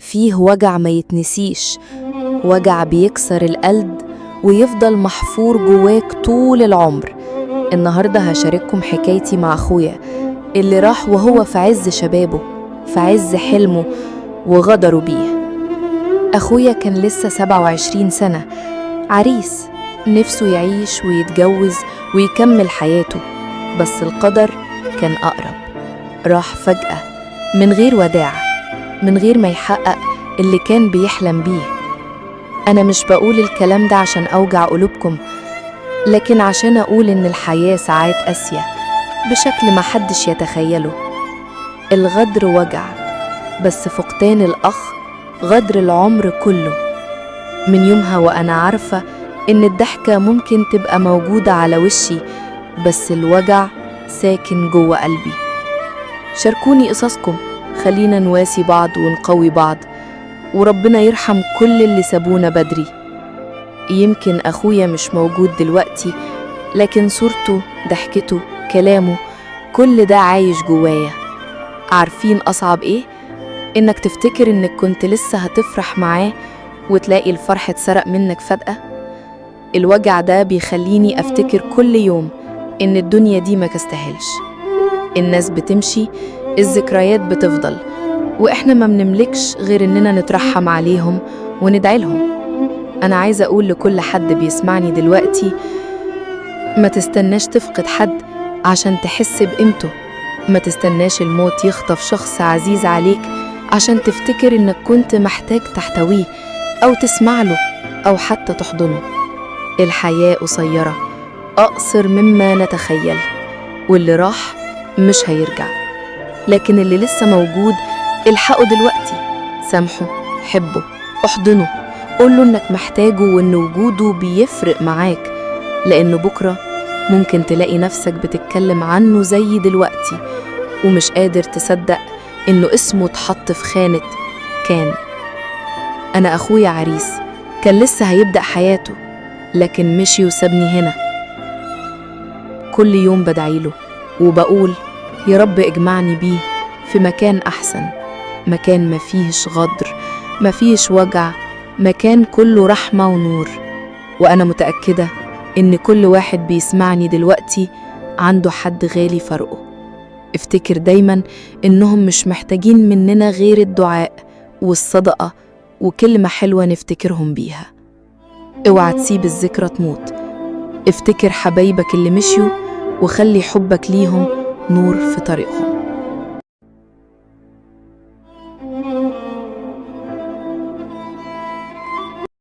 فيه وجع ما يتنسيش، وجع بيكسر القلب ويفضل محفور جواك طول العمر. النهاردة هشارككم حكايتي مع أخويا اللي راح وهو في عز شبابه، في عز حلمه، وغدروا بيه. أخويا كان لسه 27 سنة، عريس نفسه يعيش ويتجوز ويكمل حياته، بس القدر كان أقرب. راح فجأة من غير وداع، من غير ما يحقق اللي كان بيحلم بيه. أنا مش بقول الكلام ده عشان أوجع قلوبكم، لكن عشان أقول إن الحياة ساعات قاسية بشكل ما حدش يتخيله. الغدر وجع، بس فقدان الأخ غدر العمر كله. من يومها وأنا عارفة إن الضحكة ممكن تبقى موجودة على وشي، بس الوجع ساكن جوه قلبي. شاركوني قصصكم، خلينا نواسي بعض ونقوي بعض، وربنا يرحم كل اللي سابونا بدري. يمكن أخويا مش موجود دلوقتي، لكن صورته، ضحكته، كلامه، كل ده عايش جوايا. عارفين أصعب إيه؟ إنك تفتكر إنك كنت لسه هتفرح معاه وتلاقي الفرح اتسرق منك فجأة. الوجع ده بيخليني أفتكر كل يوم إن الدنيا دي ما تستاهلش. الناس بتمشي، الذكريات بتفضل، وإحنا ما بنملكش غير إننا نترحم عليهم وندعي لهم. أنا عايزة أقول لكل حد بيسمعني دلوقتي: ما تستناش تفقد حد عشان تحس بقيمته، ما تستناش الموت يخطف شخص عزيز عليك عشان تفتكر إنك كنت محتاج تحتويه أو تسمع له أو حتى تحضنه. الحياة قصيرة، أقصر مما نتخيل، واللي راح مش هيرجع، لكن اللي لسه موجود الحقه دلوقتي. سامحه، حبه، احضنه، قوله إنك محتاجه وإن وجوده بيفرق معاك، لأنه بكرة ممكن تلاقي نفسك بتتكلم عنه زي دلوقتي ومش قادر تصدق إنه اسمه اتحط في خانة كان. أنا أخويا عريس كان لسه هيبدأ حياته، لكن مشي وسابني هنا. كل يوم بدعيله وبقول: يا رب اجمعني بيه في مكان أحسن، مكان ما فيهش غدر، ما فيهش وجع، مكان كله رحمة ونور. وأنا متأكدة إن كل واحد بيسمعني دلوقتي عنده حد غالي فرقه. افتكر دايما إنهم مش محتاجين مننا غير الدعاء والصدقة وكلمة حلوة نفتكرهم بيها. اوعى تسيب الذكرى تموت. افتكر حبايبك اللي مشيوا وخلي حبك ليهم نور في طريقهم.